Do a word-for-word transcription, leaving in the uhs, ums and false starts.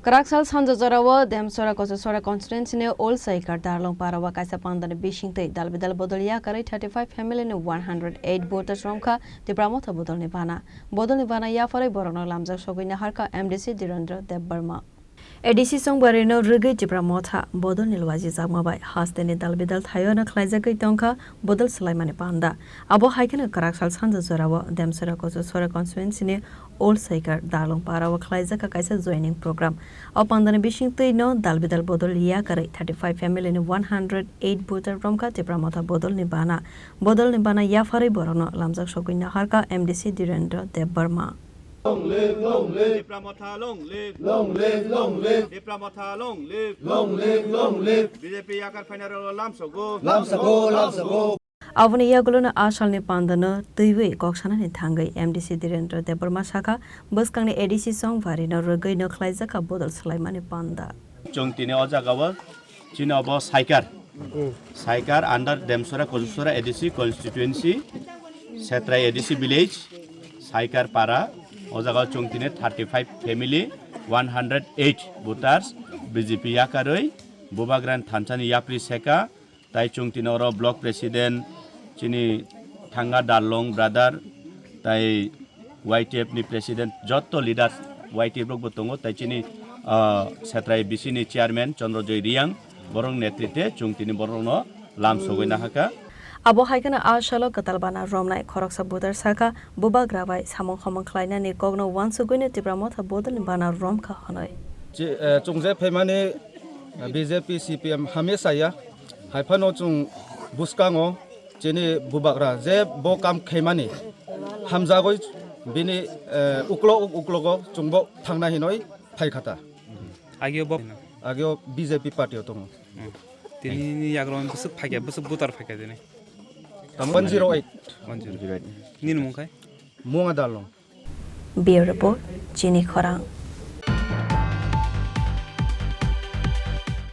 Kwraksal sanja jorao Demsora Kochasora constituency ni Old Saikar Darlong para o kaisa pandani bisingtwi dal bidal bodol yakarwi thirty five family ni one hundred eight voters romkha Tipra Motha bodolni bana. Bodolni bana yapharwi borokno lamjak sogwi naharkha M D C Dhirendra Debbarma. A D C Songbari no rwgwi Tipra Motha bodolni luajijakma bai hasteni dal bidal thaio no khlaijagwi tongkha bodol swlaimani panda. Abo hai kheno kwraksal sanja jorao Demsora Kochasora constituency ni Old Saikar Darlong para o khlaijak kha kaisa joining program. O pandani bisingtwi no dal bidal bodol yakarwi thirty five family ni one hundred eight voter romkha Tipra Motha bodolni bana. Bodolni bana yapharwi borokno lamjak sogwi naharkha M D C Dhirendra Debbarma. Long live, long live. Tipra Motha long live. Long live, long live. Tipra Motha long live. Long live, long live. B J P yakar phainarok lamsogo. Lamsogo, lamsogo. Aboni yagulono a salni pandano twiwi kok sanani thangwi M D C Dhirendra Debbarma sakha, bwskangni A D C Songbari no rwgwi no khlaijakha bodol swlaimani panda. Chwng tini o jagao chini obo Saikar. Saikar under Demsora Kochasora A D C constituency, Setrai A D C village, Saikar para. O jagao chwng tini thirty five family, one hundred eight voters, B J P yakarwi Bubagra ni thansani yapri seka. Tai chwng tini oro block president chini Thanga Darlong brother, tai Y T F ni president, jotto leaders Y T F rok bo tongo, tai chini, ah, Setrai B C ni chairman Chandra Joy Reang, borok netrite chwng tini borokno lam sogwi nahaka. Abo hai kheno a salo kwtal bana romnai khoroksa voter sakha, Bubagra bai samung homung khlainani kokno uansugwino Tipra Motha bodolni bana romkha hwnwi. Chi-, eh, chwng je phaimani, eh, B J P, C P M hamya chaya, hai phano chwng bwskango chini Bubagra je bo kam khaimani hamjagwi bini, eh, uklo uk-, uklogo chwngbo thangna hinwi phai kha ta. Agio bo Agio B J P party o tongo. Hmm. Tini ni yagrong bwswk phaikha, bwswk voter phaikha tini. Tamo one zero eight. One zero eight. Nini mung khai? Munga Darlong. Bureau Report, Chini Khorang.